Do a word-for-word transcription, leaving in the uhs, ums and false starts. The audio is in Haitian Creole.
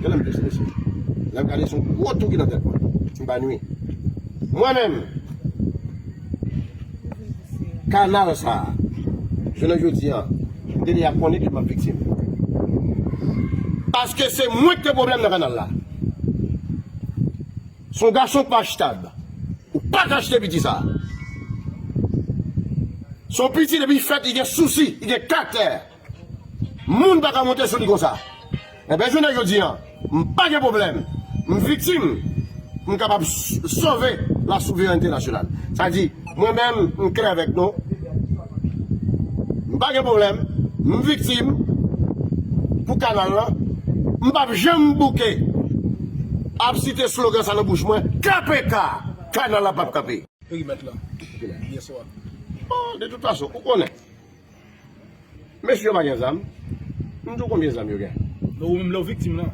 Gade m plis mesye. Lè m gade se yon gwo tou ki nan tèt mwen. M pa nwi. Mwen menm, kanal sa a, jounen jodi a, Dede ap konnen ke m ap viktim. Paske se mwen ki te pwoblèm nan kanal la. Se yon gason k pa achitab. Ou pa ka achte piti sa. Se yon piti depi fèt, li gen sousi, li gen karaktè. Moun pa ka monte sou li konsa. Enben, jounen jodi a, m pa gen pwoblèm. M viktim. M kapab s- sove la souverènte nasyonal. Sa di, mwen menm, m klè avèk nou. M pa gen pwoblèm. M viktim pou kanal lan. M p ap janm bouke ap site slogan sa nan bouch mwen. K P K, kanal la p ap kanpe. Perimèt la. Yè swa. Bon, de tout fason, ou konnen. Mesye yo pa gen zam. M di w konbyen zam yo gen. Non, ou menm lè w viktim lan.